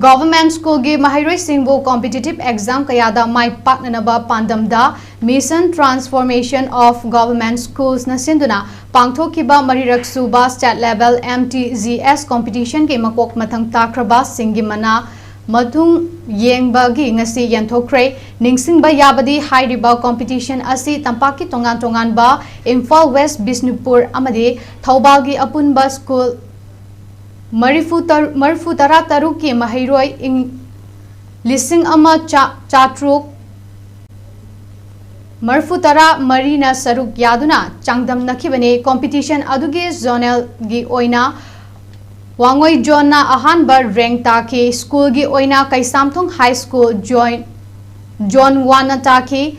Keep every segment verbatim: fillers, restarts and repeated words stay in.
Government Schoolꯒꯤ ꯃꯍꯩꯔꯣꯏꯁꯤꯡꯕꯨ competitive exam ꯀꯌꯥꯗ ꯃꯥꯏ ꯄꯥꯛꯅꯅꯕ ꯄꯥꯟꯗꯝꯗ Mission Transformation of Government Schools ꯅ ꯁꯤꯟꯗꯨꯅ ꯄꯥꯡꯊꯣꯛꯈꯤꯕ ꯃꯔꯤꯔꯛ ꯁꯨꯕ State Level M T G S Competition ꯒꯤ ꯃꯀꯣꯛ ꯃꯊꯪ ꯇꯥꯈ꯭ꯔꯕꯁꯤꯡꯒꯤ ꯃꯅꯥ ꯃꯊꯨꯝ ꯌꯦꯡꯕꯒꯤ ꯉꯁꯤ ꯌꯦꯟꯊꯣꯛꯈ꯭ꯔꯦ꯫ ꯅꯤꯡꯁꯤꯡꯕ ꯌꯥꯕꯗꯤ ꯍꯥꯏꯔꯤꯕ competition ꯑꯁꯤ ꯇꯝꯄꯥꯛꯀꯤ ꯇꯣꯉꯥꯟ ꯇꯣꯉꯥꯟꯕ ꯏꯝꯐꯥꯜ West, ꯕꯤꯁꯅꯨꯄꯨꯔ ꯑꯃꯗꯤ ꯊꯧꯕꯥꯜꯒꯤ ꯑꯄꯨꯟꯕ school ꯃꯔꯤꯐꯨ ꯇꯔꯨꯛ, ꯃꯔꯤꯐꯨ ꯇꯔꯥ ꯇꯔꯨꯛꯀꯤ ꯃꯍꯩꯔꯣꯏ ꯏꯪ ꯂꯤꯁꯤꯡ ꯑꯃ ꯆꯥ-, ꯆꯥꯇ꯭ꯔꯨꯛ ꯃꯔꯤꯐꯨ ꯇꯔꯥ ꯃꯔꯤꯅ ꯁꯔꯨꯛ ꯌꯥꯗꯨꯅ ꯆꯥꯡꯗꯝꯅꯈꯤꯕꯅꯤ꯫ Competition ꯑꯗꯨꯒꯤ zonal ꯒꯤ ꯑꯣꯏꯅ ꯋꯥꯡꯉꯣꯏ zone ꯅ ꯑꯍꯥꯟꯕ rank ꯇꯥꯈꯤ꯫ School ꯒꯤ ꯑꯣꯏꯅ Keishamthong High School zone, zone one ꯅ ꯇꯥꯈꯤ꯫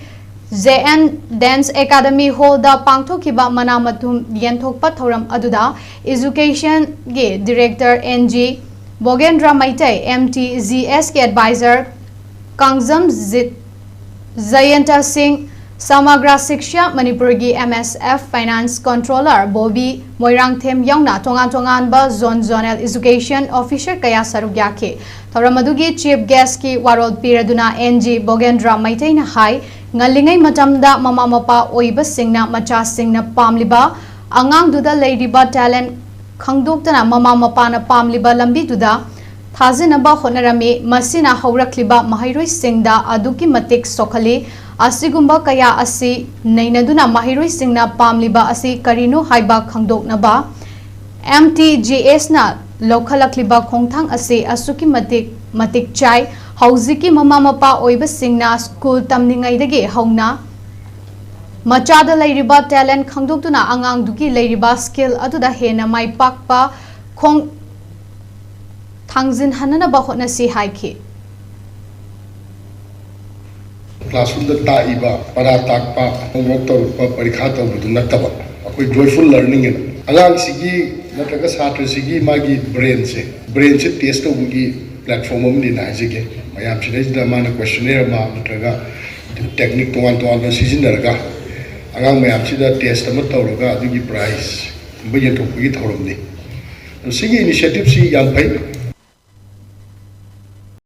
J N Dance Academy Hall ꯗ ꯄꯥꯡꯊꯣꯛꯈꯤꯕ ꯃꯅꯥ ꯃꯊꯨꯝ ꯌꯦꯟꯊꯣꯛꯄ ꯊꯧꯔꯝ ꯑꯗꯨꯗ Education ꯒꯤ Director N G ꯕꯣꯒꯦꯟꯗ꯭ꯔ Meitei, M T G S ꯀꯤ advisor ꯀꯥꯡꯖꯝ ꯖꯤꯠ, ꯖꯌꯟꯇ ꯁꯤꯡ, ꯁꯃꯒ꯭ꯔ ꯁꯤꯛꯁꯥ ꯃꯅꯤꯄꯨꯔꯒꯤ M S F Finance Controller Bobby Moirangthem ꯌꯥꯎꯅ ꯇꯣꯉꯥꯟ ꯇꯣꯉꯥꯟꯕ zone zonal education officer ꯀꯌꯥ ꯁꯔꯨꯛ ꯌꯥꯈꯤ꯫ ꯊꯧꯔꯝ ꯑꯗꯨꯒꯤ chief guest ꯀꯤ ꯋꯥꯔꯣꯜ ꯄꯤꯔꯗꯨꯅ N G ꯕꯣꯒꯦꯟꯗ꯭ꯔ ꯃꯩꯇꯩꯅ ꯍꯥꯏ, ꯉꯜꯂꯤꯉꯩ ꯃꯇꯝꯗ ꯃꯃꯥ ꯃꯄꯥ ꯑꯣꯏꯕꯁꯤꯡꯅ ꯃꯆꯥꯁꯤꯡꯅ ꯄꯥꯝꯂꯤꯕ ꯑꯉꯥꯡꯗꯨꯗ ꯂꯩꯔꯤꯕ talent ꯈꯪꯗꯣꯛꯇꯅ ꯃꯃꯥ ꯃꯄꯥꯅ ꯄꯥꯝꯂꯤꯕ ꯂꯝꯕꯤꯗꯨꯗ ꯊꯥꯖꯅꯕ ꯍꯣꯠꯅꯔꯝꯃꯤ꯫ ꯃꯁꯤꯅ ꯍꯧꯔꯛꯂꯤꯕ ꯃꯍꯩꯔꯣꯏꯁꯤꯡꯗ ꯑꯗꯨꯛꯀꯤ ꯃꯇꯤꯛ ꯁꯣꯛꯍꯜꯂꯤ꯫ ꯑꯁꯤꯒꯨꯝꯕ ꯀꯌꯥ ꯑꯁꯤ ꯅꯩꯅꯗꯨꯅ ꯃꯍꯩꯔꯣꯏꯁꯤꯡꯅ ꯄꯥꯝꯂꯤꯕ ꯑꯁꯤ ꯀꯔꯤꯅꯣ ꯍꯥꯏꯕ ꯈꯪꯗꯣꯛꯅꯕ M T G S ꯅ ꯂꯧꯈꯠꯂꯛꯂꯤꯕ ꯈꯣꯡꯊꯥꯡ ꯑꯁꯤ ꯑꯁꯨꯛꯀꯤ ꯃꯇꯤꯛ ꯃꯇꯤꯛ ꯆꯥꯏ꯫ ꯍꯧꯖꯤꯛꯀꯤ ꯃꯃꯥ ꯃꯄꯥ ꯑꯣꯏꯕꯁꯤꯡꯅ school ꯇꯝꯂꯤꯉꯩꯗꯒꯤ ꯍꯧꯅ ꯃꯆꯥꯗ ꯂꯩꯔꯤꯕ talent ꯈꯪꯗꯣꯛꯇꯨꯅ ꯑꯉꯥꯡꯗꯨꯒꯤ ꯂꯩꯔꯤꯕ skill ꯑꯗꯨꯗ ꯍꯦꯟꯅ ꯃꯥꯏ ꯄꯥꯛꯄ ꯈꯣꯡ ꯊꯥꯡꯖꯤꯟꯍꯟꯅꯅꯕ ꯍꯣꯠꯅꯁꯤ ꯍꯥꯏꯈꯤ꯫ Classroom ꯗ ꯇꯥꯛꯏꯕ, ꯄꯔꯥ ꯇꯥꯛꯄ, homework ꯇꯧꯔꯛꯄ, ꯄꯔꯤꯈꯥ ꯇꯧꯕꯗꯨ ꯅꯠꯇꯕ, ꯑꯩꯈꯣꯏ joyful learning ꯑꯅ ꯑꯉꯥꯡꯁꯤꯒꯤ ꯅꯠꯇ꯭ꯔꯒ ꯁꯥꯇ꯭ꯔꯁꯤꯒꯤ ꯃꯥꯒꯤ brain ꯁꯦ, brain ꯁꯦ test ꯇꯧꯕꯒꯤ platform ꯑꯃꯅꯤꯅ ꯍꯥꯏꯖꯒꯦ꯫ ꯃꯌꯥꯝꯁꯤꯗꯩꯁꯤꯗ ꯃꯥꯅ questionnaire ꯑꯃ ꯅꯠꯇ꯭ꯔꯒ technique ꯇꯣꯉꯥꯟ ꯇꯣꯉꯥꯟꯕ ꯁꯤꯖꯤꯟꯅꯔꯒ ꯑꯉꯥꯡ ꯃꯌꯥꯝꯁꯤꯗ test ꯑꯃ ꯇꯧꯔꯒ ꯑꯗꯨꯒꯤ prize ꯒꯨꯝꯕ ꯌꯦꯟꯊꯣꯛꯄꯒꯤ ꯊꯧꯔꯝꯅꯤ꯫ ꯑꯗꯣ ꯁꯤꯒꯤ initiative ꯁꯤ ꯌꯥꯝ ꯐꯩ꯫